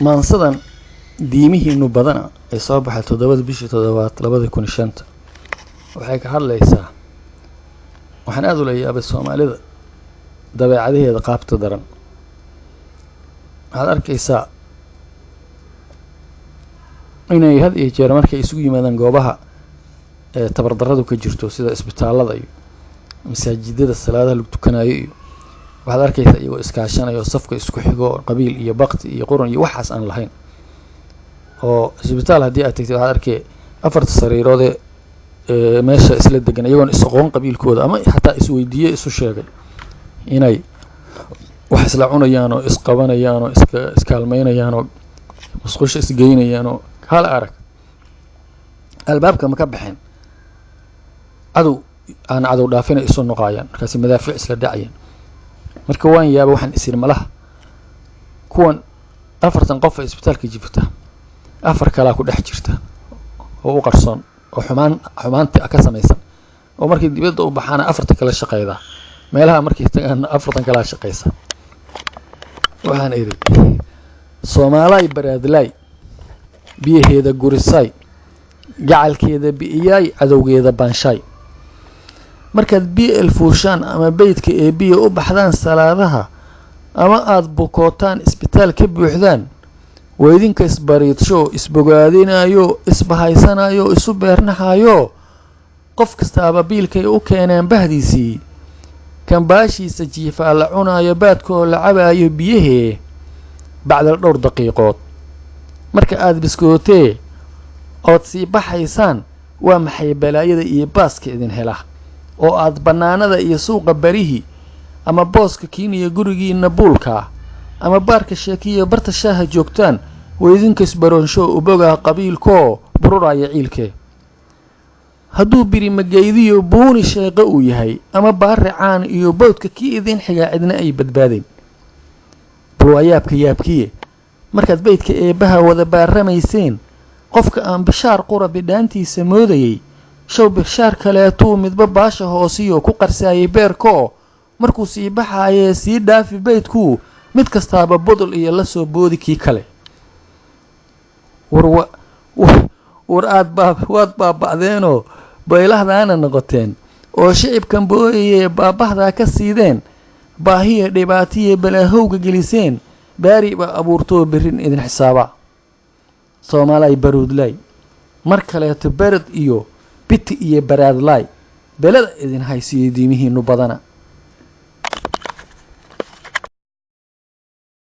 Maansadan Diimihiinu Badana ee soo baxay 7-da bishii 7-aad 2005 waxay ka hadlaysaa, waxaan aada ula yaabay Soomaalida dabeecadaheeda qaabta daran. Waxaad arkaysaa inay had iyo jeer markay isugu yimaadaan goobaha ee tabardarradu ka jirto, sida isbitaallada iyo masaajidada salaadaha lagu tukanayo iyo waxaad arkaysaa iyagoo iskaashanaya oo safka isku xigo, qabiil iyo bakti iyo qurun iyo waxaas aan lahayn. Oo isbitaal haddii aad tagtid, waxaad arkay afarta sariiroodee ee meesha isla degan iyagoon is aqoon qabiilkooda ama xataa isweydiiye isu sheegay inay wax isla cunayaan oo isqabanayaan oo iska iskaalmeynayaan oo musqusha isgeynayaan oo hal arag albaabka ma ka baxeen, cadow aan cadow dhaafina isu noqayaan, markaasi madaafiic isla dhacayaan. Marka waan yaaba, waxaan isiri, malaha kuwan 40 qof ee isbitaalka jifta afar kalaa ku dhex jirta oo u qarsoon oo xumaan xumaanta ka samaysan, oo markay dibadda u baxaana afarta kala shaqeyda, meelaha markay tagaana afartan kalaa shaqeysa. Waxaan idhi: Soomaalay baraadlaay, biyaheeda gurisaay, gacalkeeda bi'iyaay, cadowgeeda baanshaay. Markaad biyo elfuushaan ama beydka eebiya u baxdaan salaadaha, ama aada bukootaan isbitaal ka buuxdaan, waa idinka isbariidsho, isbogaadinayo, isbahaysanayo, isu beernahayo, qof kastaaba biilkay u keeneen bahdiisii, kan baashiisa jiifaa la cunaayo baadkoo la cabaayo biyahee. Bacdal dhowr daqiiqood marka aada biskootee ood sii baxaysaan, waa maxay balaayada iyo baaska idin hela oo aad bannaanada iyo suuqa barihi ama booska kiiniya gurigiina buulkaa ama baarka sheekiya barta shaaha joogtaan? Waa idinka isbaroonsho ubogaa qabiilkoo bururaya ciilkee. Hadduu biri magaydiyo buuni sheeqo uu yahay ama baari caan iyo bowdka kii idin xigaa, cidna ay badbaadayn. Bal waa yaabka yaabkiye, markaad beydka eebbaha wada baaramayseen, qofka aan bishaar qura bidhaantiisa moodayey show bishaar kaleetuu midba baasha hoosiyo ku qarsaayay beerkoo, markuu sii baxaayee sii dhaafi beydkuu mid kastaaba budul iyo la soo boodi kii kale. War war aad baa waad baaba'deenoo baylahdaana noqoteen oo shicibkan booyayee baabahdaa ka siideen, baahiya dhibaatiya balaahowga geliseen, baari baa abuurtoo berrin idin xisaaba. Soomaalay baruudlaay, mar kaleeto bered iyo biti iyo baraadlaay, belada idin haysiiyo diimihiinu badana.